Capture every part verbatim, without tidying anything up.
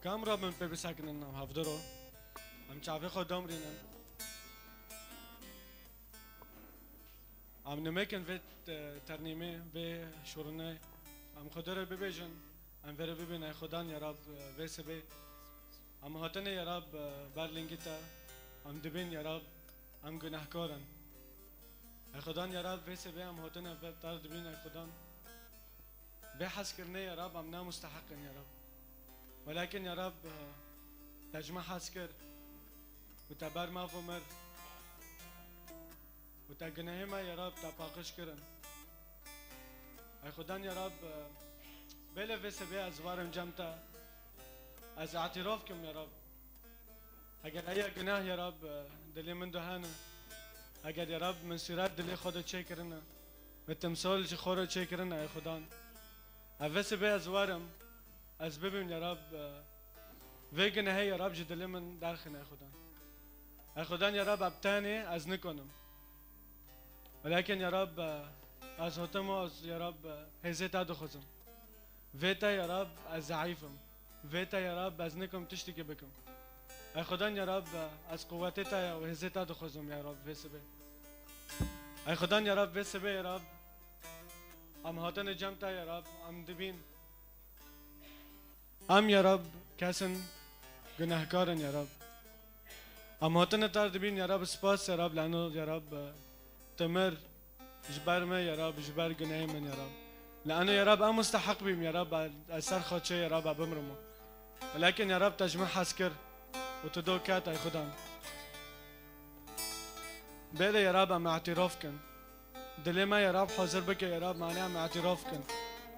Kam re min pê bisekinin nav hevdiro. Em çavê xwe domrînin. Em nimekin vê te-, ternîmê, vê şûrinê. Em Xwedê re bibêjin, em vê re bibîn, ey Xudan ya Rab, vê sibê. Em hatine ya Rab, ber lingî te. Em dibîn ya Rab, em gunehkar in. Ey Xudan ya Rab, vê sibê em hatine vê te dibîn, ey Xudan. Vê hezkirinê ya Rab, em ne musteheq in ya Rab. Welakin ya Rab, te ji me hez kir û te ber maf û mir û te gunehê me ya Rab, te paqij kirin. Ey Xudan ya Rab, belê vê sibê ez warim cem te, ez îtiraf kim ya Rab. Heger heya guneh ya Rab, dilê min de hene, heger ya Rab min sûret dilê xwe de çêkirine, min timsal ji xwe re çêkirine, ey Xudan. Ev vê sibê ez warim, ez bibim ya Rab, vê gunehê ya Rab ji dilê min derxin, ey Xudan. Ey Xudan ya Rab, ev tenê ez nikonim. Welakin ya Rab, ez hotim û ez ya Rab, hêzê te dixwazim. Vê te ya Rab, ez zeîf im. Vê te ya Rab, ez nikim tiştekî bikim. Ey Xudan ya Rab, ez quwetê te ya û hêzê te dixwazim ya Rab vê sibê. Ey Xudan ya Rab, vê sibê ya Rab, em hatine cem te ya Rab, em dibîn. Em ya Rab, kes in gunehkar in ya Rab. Em hatine te dibîn ya Rab, spas ya Rab, lano ya Rab, tu mir ji ber me ya Rab, ji ber gunehê min ya Rab. Lano ya Rab, em musteheq bîm ya Rab, ez ser xwe çê ya Rab, ez bimrim. Welakin ya Rab, te ji min hez kir û tu do ket, ey Xudan. Bêle ya Rab, em îtiraf kin. Dilê me ya Rab hazir bike ya Rab, mane em îtiraf kin.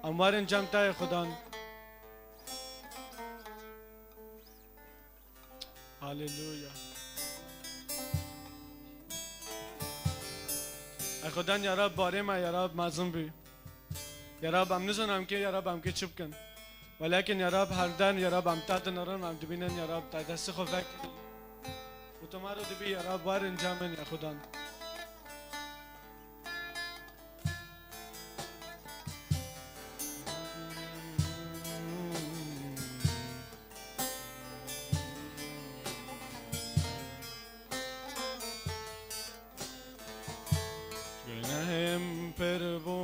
Em werin cem te ya Xudan. Haleluya. Ey Xudan ya Rab, barê me ya Rab mezin bî. Ya Rab, em nizanin em kê, ya Rab, em kê çi bikin. Welakin ya Rab, her dem ya Rab, em te dinirin, em dibînin ya Rab, te destê xwe vekirî. Û tu me re dibî ya Rab, werin cem min ya Xudan. Gunehê min pir bû,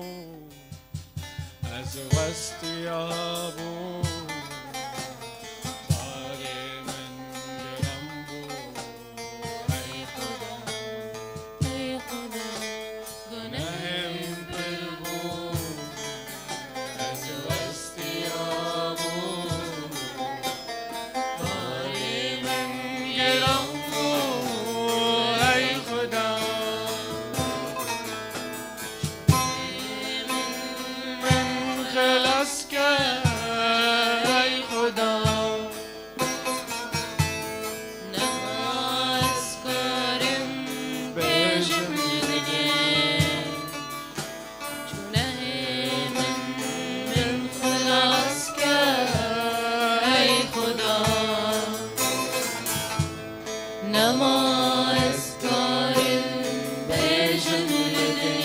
ez westiya bûm. Barê min giran bû, ey Xuda, ey Xuda. Gunehê min pir bû, ez westiya bûm. Barê min giran bû, ey Xuda. Min xilas ke, ey Xuda. Nema ez karim bêjim li dê. Gunehê min, min xilas ke, ey Xuda. Nema ez karim bêjim li dê.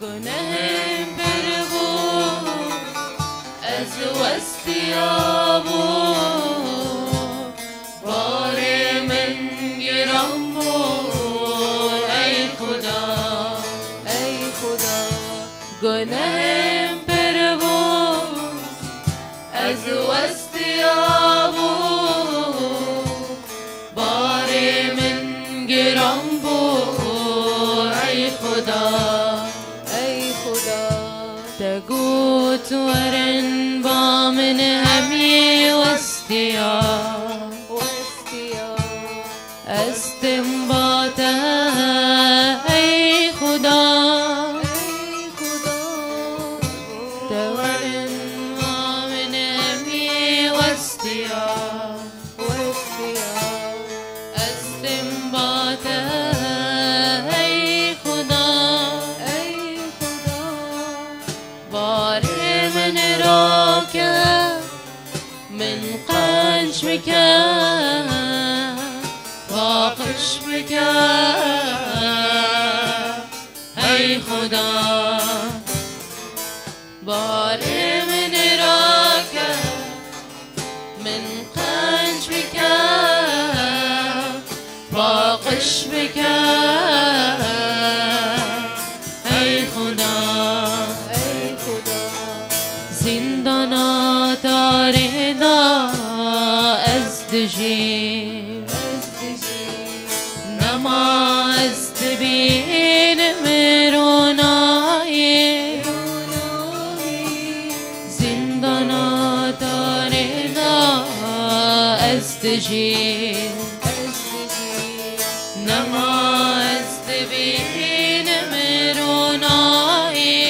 Gunehê min pir bû, ez westiya bûm. Barê min giran bû, ey Xuda, ey Xuda. Gunehê min pir bû, ez westiya bûm. Barê min giran bû, ey Xuda, ey Xuda. Te got werin ba min, em yê westiya, westiya. Ez tim ba te, ey Xuda. Ey Xuda. Te werin ba min, em yê westiya, westiya. Ez tim ba te, ey Xuda. Ey Xuda. Barê min rake, min qenc bike, paqij bike, ey Xuda. Barê min rake, Ey Xuda, ey Xuda, zîndana tarê de ez dijîm, ez dijîm. Nema ez dibînim ronayê, ronayê. Zîndana tarê de ez dijîm, ez dijîm. Nema ez dibînim ronayê.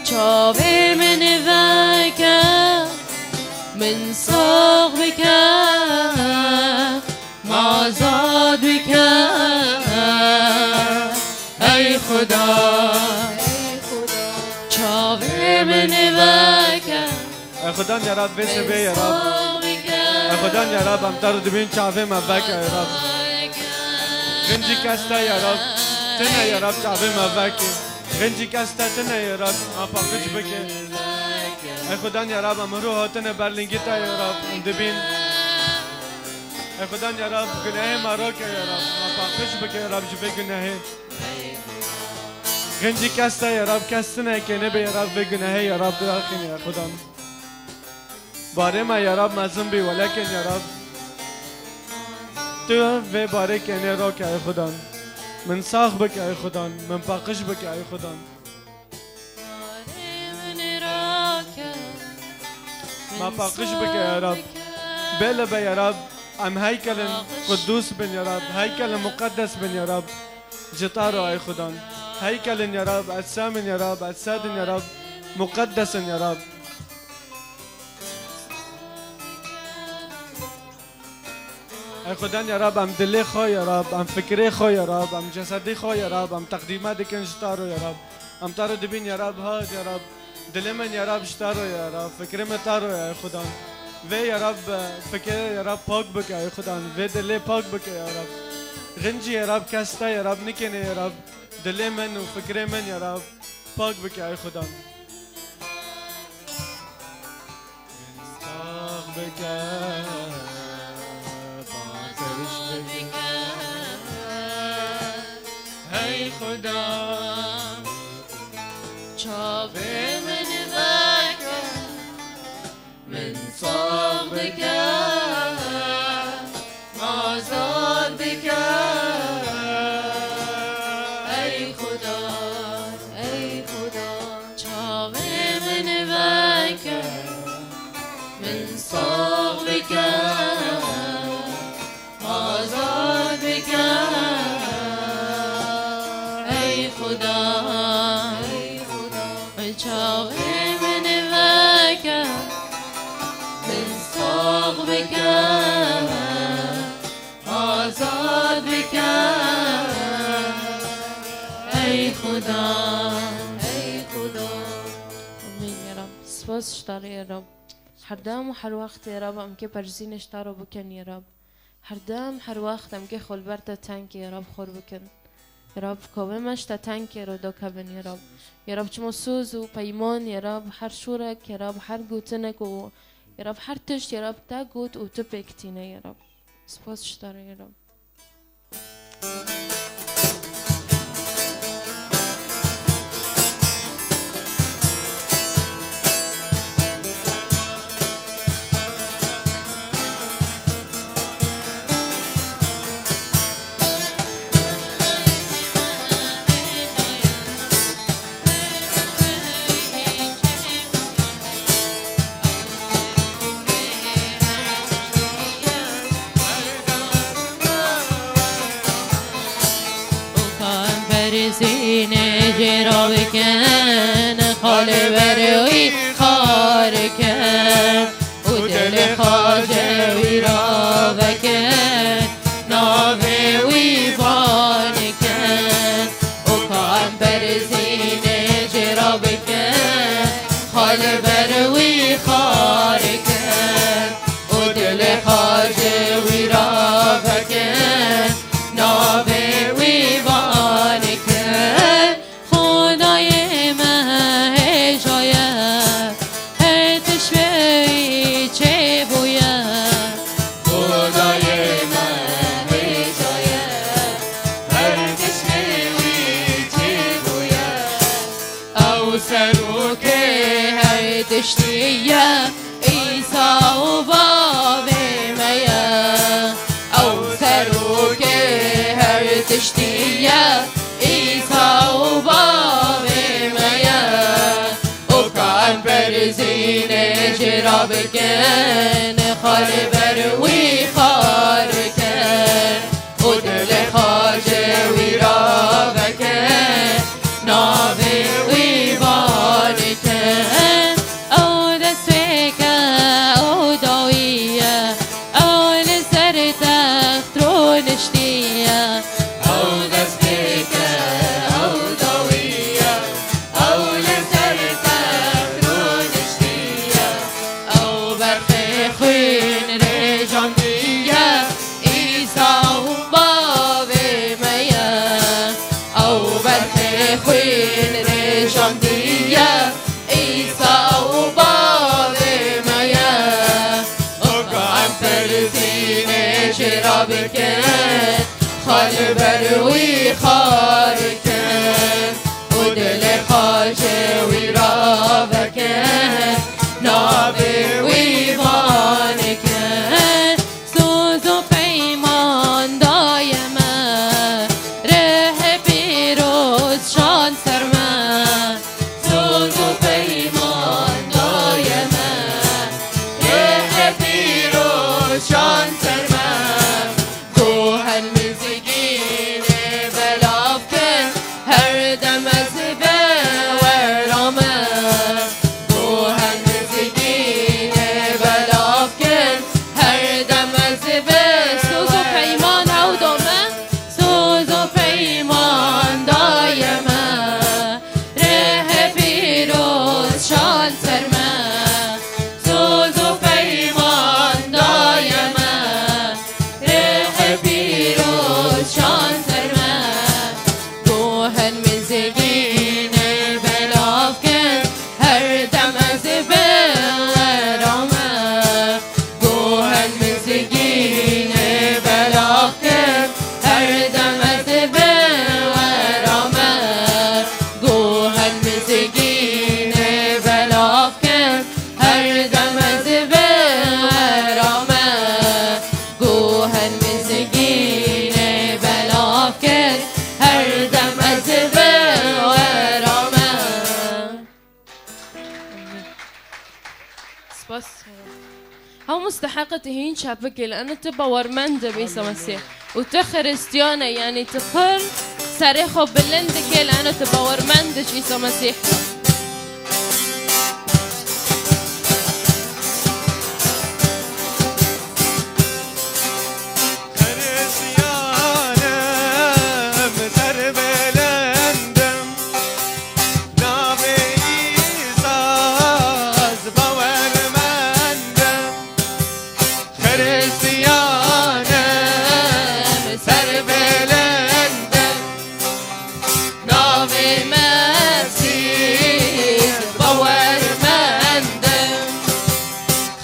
Çavê min veke, min sax bike, min azad bike. Ey Xuda, çavê min veke. Ey Xudan ya Rab, vê sibê ya Rab. Ey Xudan ya Rab, em te re dibîn çavê me veke ya Rab. Xincî kes te ya Rab. Tine ya Rab çavê me veke. Xincî kes te tine ya Rab. Me paqij bike. Ey Xudan ya Rab, em hiro hatine ber lingî te ya Rab. Em dibîn. Ey Xudan ya Rab, gunehê me roke ya Rab. Me paqij bike ya Rab ji vê gunehê. Xincî kes te ya Rab, kes tine ke nebe ya Rab, vê gunehê ya Rab, diraxîne ya Xudan. Barê me ya Rab mezin bî, welekên ya Rab. Tu vê barê kenê roke ey Xudan. Min sax bike ey Xudan, min paqij bike ey Xudan. Ma paqij bike ya Rab. Bêle be ya Rab. Em heykelin qudûs bin ya Rab. Heykelin muqeddes bin ya Rab. Ji te re ey Xudan. Heykelin ya Rab. Ecsemin ya Rab. Ecsedin ya Rab. Muqeddesin ya Rab. Ey Xudan ya Rab, em dilê xwe ya Rab, em fikirê xwe ya Rab, em cesedê xwe ya Rab, em teqdîme dikin ji te re ya Rab. Em te re dibîn ya Rab, hat ya Rab. Dilê min ya Rab ji te re ya Rab, fikrê min te re ya ey Xudan. Vê ya Rab, fikirê ya Rab pak bike ey Xudan. Vê dilê pak bike ya Rab. Xincî ya Rab kes te ya Rab nikêne ya Rab. Dilê min û fikrê min ya Rab pak bike ey Xudan. Sax bike, paqij bike. Hey Xuda, çavê min veke, min sax bike. Azad bike, ey Xuda, ey Xuda. Çavê min veke, min sax bike, azad bike, ey Xuda, ey Xuda. Çavê min veke, min sax bike. Azad bike, ey Xuda, ey Xuda. Amîn ya Rab. Spas ji te re ya Rab. Her dem û her wext ya Rab, em kê perzînê ji te re bikin ya Rab. Her dem, her wext em kê xwe li ber te tengê ya Rab xor bikin. Ya Rab, kavê me ji te tengê re dakevin ya Rab. Ya Rab, çima soz û peyman ya Rab, her şûrek ya Rab, her gotinek û ya Rab, her tişt ya Rab, te got û tu pêk tîne ya Rab. Spas ji te re ya Rab. Û ka em berzînê jê re bikin, xalê ber wî xar kin û dilê xwe ji wî re vekin, navê wî van kin. Û ka em berzînê jê re bikin, xalê ber wî xar kin û dilê xwe ji wî re vekin, navê wî van kin. Xwedayê me hêja ye, hê tişt wê Serokê her tiştî ye, Îsa û bavê me ye. Ew serokê her tiştî ye, Îsa û bavê me ye. Û ka em perzînê jê ra bikin, xwe li ber wî xar kin. Û dilê xwe ji wî re veke, navê wî vanike. Ew destpêk e, ew dawî ye, ew li ser text rûniştiye. Ew destpêk e, ew dawî ye, ew li ser text rûniştiye. Ew berxê xwîn rêjandiye, Îsa û bavê me ye. Ew berxê xwîn rêjandiye, Îsa û bavê me ye. Û ka em perzînê jê re bikin, xwe li ber wî xar kin. Û dilê xwe ji wî re veke, navê wî vanike. Soz û peyman daye me, rêhê pîroz şand ser me. Soz û peyman daye me, rêhê pîroz şand ser me. Guhen mizgînê belav kin, her dem ez vê wera me. Guhen mizgînê belav kin, her dem ez vê. Soz û peyman ew da me, soz û peyman daye me. Rêhê pîroz şand ser me, soz û peyman daye me. Rêhê pîroz şand ser me, guhen mizgînê belav kin, her dem ez vê wera me. Guhen mizgînê belav kin, her dem ez vê wera me. Guhen mizgînê belav kin, her dem ez vê wera me. Guhen mizgînê belav kin, her dem ez vê wera me. Spas. Hew musteheqê tu hîn çepikê li eno tu bawermend e bi Îsa Mesîh. Û tu Xiristiyan e, yanî tu pir serê xwe bilind dikê li eno tu bawermend e ji Îsa Mesîh. Xiristiyanim, serbilindim. Navê Îsa ez bawermendim. Xiristiyanim, serbilindim. Navê Mesîh bawermendim.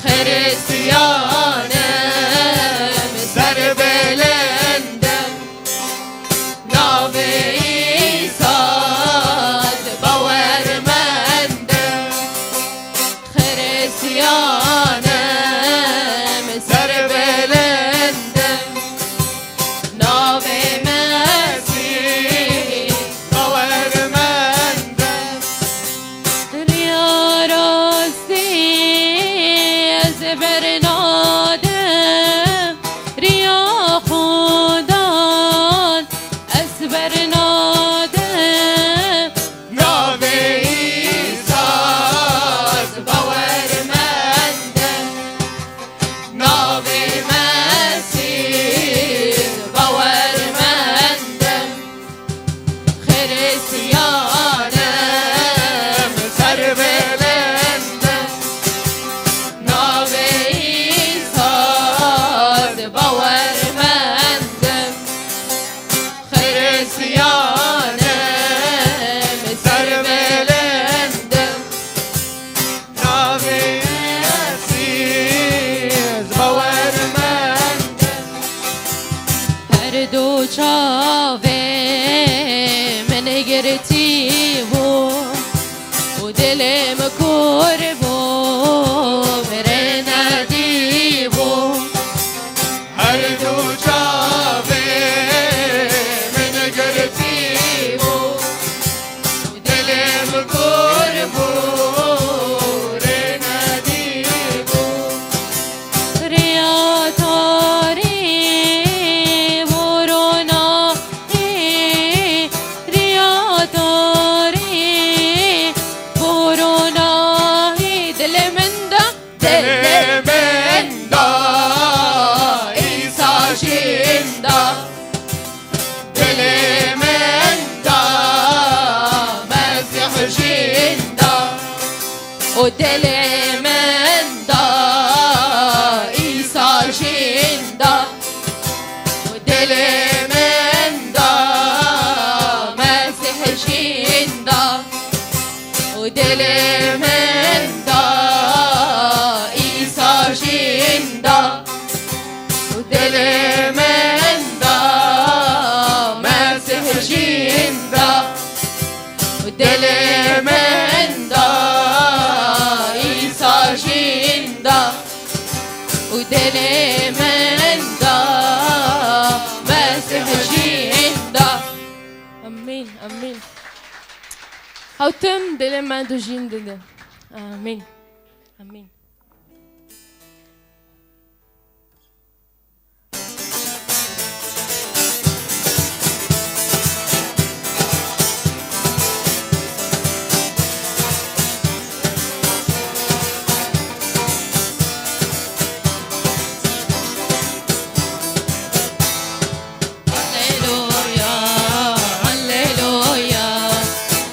Xiristiyanim, serbilindim. Navê Îsa bawermendim. Xiristiyanim, serbilindim. Navê Mesîh bawermendim. Riya rastî ez bernadim, riya Xudan ez bernadim. Navê Îsa ez bawermendim. Navê Mesîh bawermendim. Xiristiyanim, serbilindim. Navê Dilê min kor bû, rê nedîbû. Her du çavê min girtî bû. Dilê min kor bû, rê nedîbû. Rêya tarî bû ronahî, rêya tarî bû ronahî. Dilê min de, dilê min de, Îsa jîn de. Dilê min de, Mesîh jîn de. Û dilê min de, Îsa jîn de. Û dilê min de, Mesîh jîn de. Û dilê min de, Îsa jîn de. Û dilê min de, Mesîh jîn de. Û dilê min de, Îsa jîn de. Û dilê min de, Mesîh jîn de. Amîn, amîn. Hew tim dilê me de jîn dide. Amîn. Amîn. Halleluya, halleluya,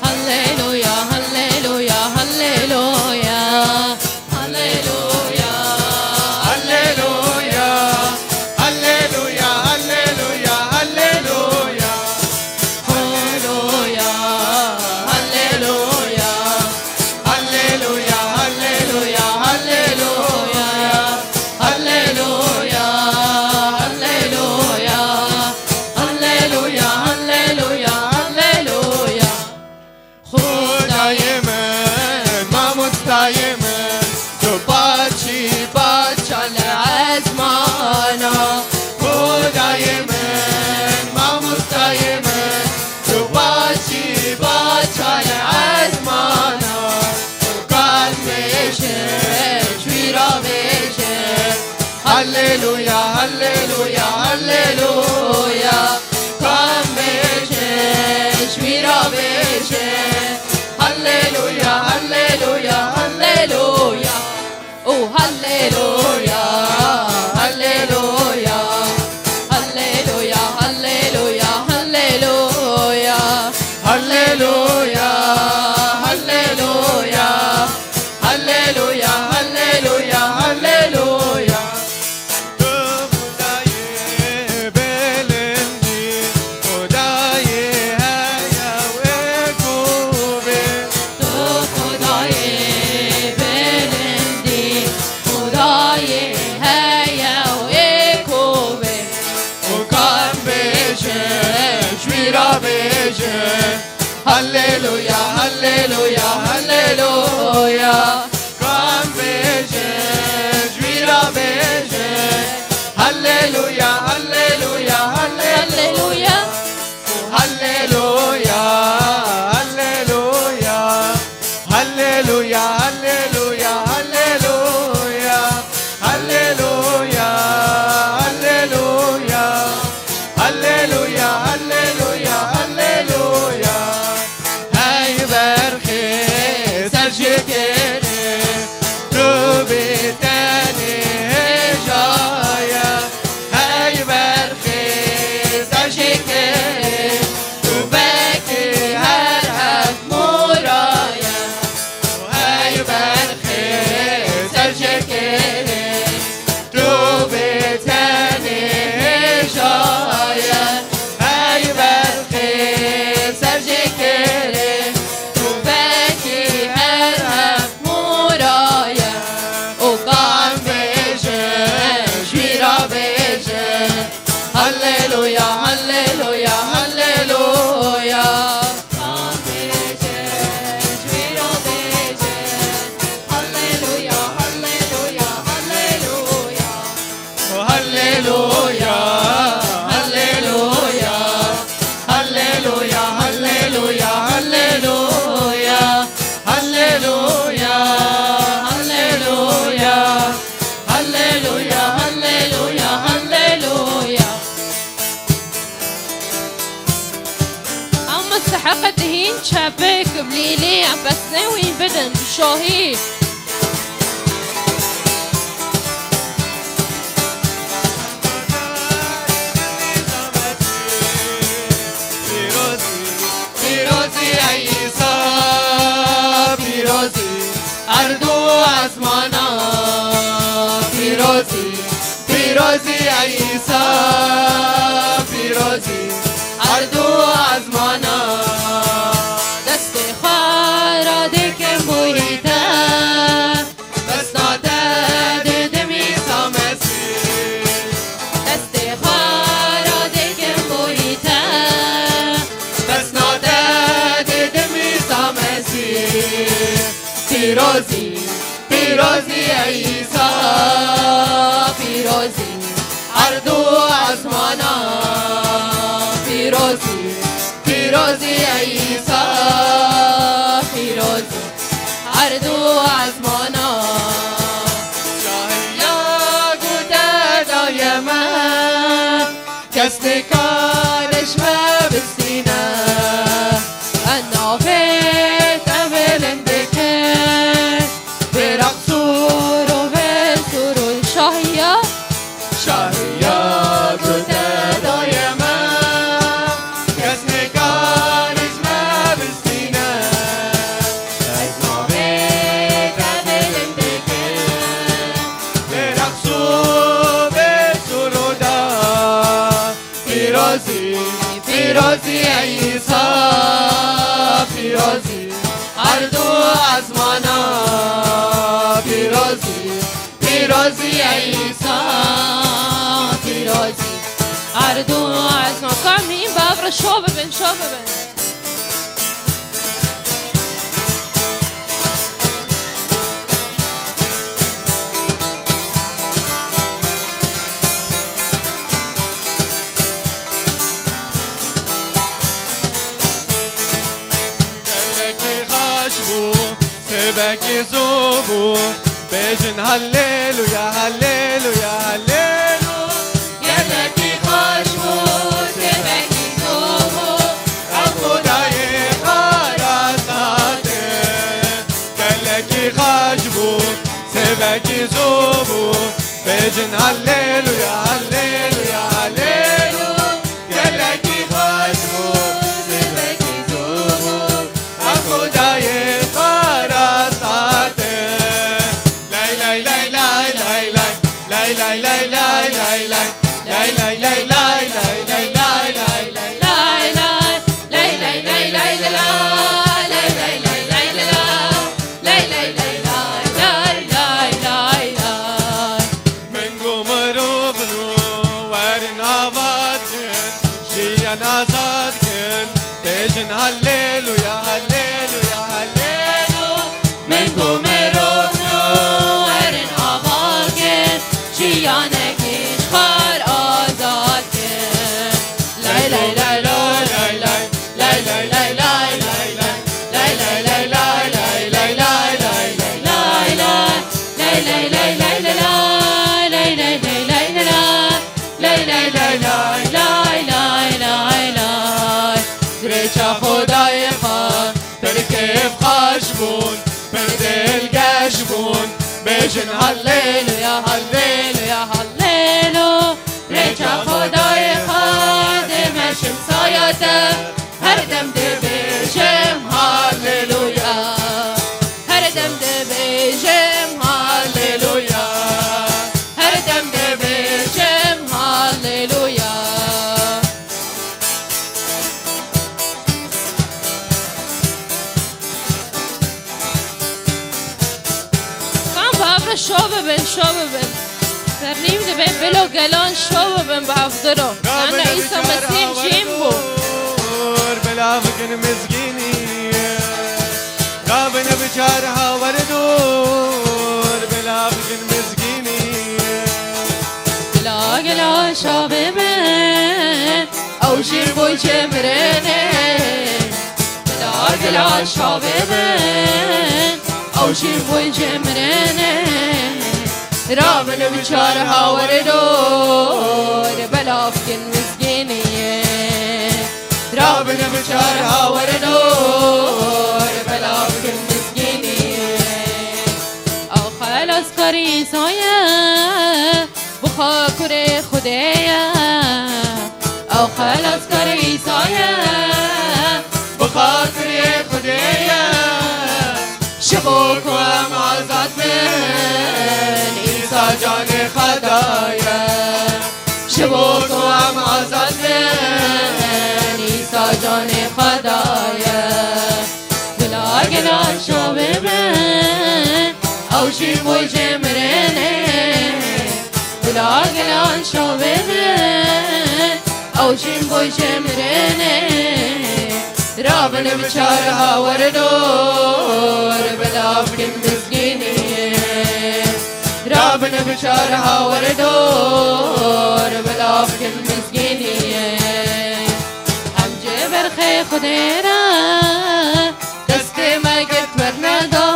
halleluya, halleluya, halleluya. Halleluya, halleluya, halleluya, halleluya, halleluya. Halleluya, halleluya, halleluya, halleluya, halleluya. Halleluya, halleluya, halleluya, halleluya, halleluya. Xwedayê min, mamostayê min, tu paçî paça li ezmana. Xwedayê min, mamostayê min, tu paçî paça li ezmana. Tu kan bêje, ji wî re bêje. Halleluya, halleluya, halleluya. Kan bêje, ji wî re bêje. Halleluya, halleluya, halleluya. Oh, halleluya, halleluya. Halleluya, halleluya, halleluya. Halleluya, halleluya. Halleluya, halleluya, halleluya. Tu Xwedayê bilindî, Xwedayê heye û êk û bê. Tu Xwedayê bilindî, Xwedayê heye û êk û bê. Û kan bêje, ji wî re bêje. Halleluya, halleluya, halleluya. Kan bêje, ji wî re bêje. Halleluya, halleluya, halleluya. Halleluya. Halleluya, halleluya, halleluya. Halleluya, halleluya, halleluya. Halleluya, halleluya. Halleluya, halleluya, halleluya. Hey berxê ser ji kerê, tu bê tenê hêja ye. Hey berxê ser ji kerê, tu vekî her hevmora ye. Hey berxê ser ji kerê, tu bê tenê hêja ye. Hey berxê ser ji kerê, tu vekî her hev Bes ne wî bidin şahî. Pîrozî, pîrozî ey Îsa, pîrozî erd û ezmana. Pîrozî, pîrozî ey Îsa, pîrozî erd û ezmana. Destê xwe radêkim bo yî te, destna te dêdim Îsa Mesîh. Destê xwe radêkim bo yî te, destna te dêdim Îsa Mesîh. Pîrozî, pîrozî ey Îsa, pîrozî erd û ezmana. Pîrozî, pîrozî ey Îsa, pîrozî erd û ezmana. Şahiya ku te daye me, kes nêkare ji me bistîne. Ez navê te bilind dikim, vê reqs û rovê surûn şahiya. Şahiya ku te daye me, kes nêkare ji me bistîne. Ez navê te bilind dikim, vê reqs û vê surû de. Pîrozî, pîrozî ey Îsa, pîrozî erd û ezmana. Pîrozî, pîrozî ey Îsa, pîrozî erd û ezmana. Ka em hîn bi hev re şo bibin, şo bibin. Gelekî xweş bû, sêvekî zû bû, bêjin Hallelûya, Hallelûya, Hallelû. Gelekî xweş bû, sêvekî zû bû, ew Xwedayê parastate. Gelekî xweş bû, sêvekî zû bû, bêjin Hallelûya, Hallelûya, Hallelû. Gelekî xweş bû, sêvekî zû bû, ew Xwedayê parastate. Lay lay lay lay lay lay. Lay lay lay lay lay lay. Lay lay lay lay lay lay lay lay. Lay lay lay lay lay lay. Lay lay lay lay lay lay lay. Lay lay lay lay lay lay lay. Min got mirov nû werin ava dikin, jiyan azad kin, bêjin Hallelûya, Hallelûya, Hallelû. Min got mirov nû werin ava kin, jiyanekî ji xwar azad kin. Lay lay lay lay lay lay. Lay lay lay lay lay lay. Lay lay lay lay lay lay lay lay lay lay lay. Lay lay lay lay lay lay. Lay lay lay lay lay lay. Lay lay lay lay lay lay lay lay. Rêça Xwedayê xwe pir kêfxweş bûn, pir dilgeş bûn. Bêjin Hallelûya, Hallelûya, Hallelû. Rêça Xwedayê xwe dê me şimsaya te. Her dem dibêjim Hallelûya. Her dem dibêjim Hallelûya. Her dem dibêjim Hallelûya. Kan bi hev re şo bibin, şo bibin. Ternîm dibin, bilo gelan şo bibin bi hev diro. Ana Îsa Mesîh jîn bû. Bila bikin mizgînî. Rabin bi çar hawer dor, bila bikin mizgînî. Bila gila şavê min, ew jî boy cemrene. Bila gila şavê min, ew jî boy cemrene. Rabin bi çar hawer dor, bela bikin mizgînî. Rabin bi çar hawer dor, bela bikin Îsa ye, bi xwe kurê Xwedê ye. Ew xelaskar Îsa ye, bi xwe kurê Xwedê ye. Ji bo ku em azad bin, Îsa canê xwe daye. Ji bo ku em azad bin, Îsa canê xwe daye. Bila gilan şovê bin, ew jî bo jê mirinê. Bila gilan şovê bin, ew jî bo jê mirinê. Rabin bi çar hawer dor, bila bikin mizgîniyê. Rabin bi çar hawer dor, bila bikin mizgîniyê. Em ji berxê Xwedê re destê me girt berneda.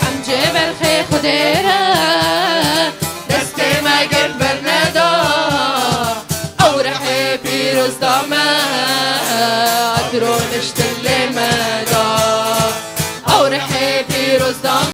Em ji berxê Xwedê re destê me girt berneda. Ew rihê pîroz da me, rûnişt lê me da. Ew rihê pîroz da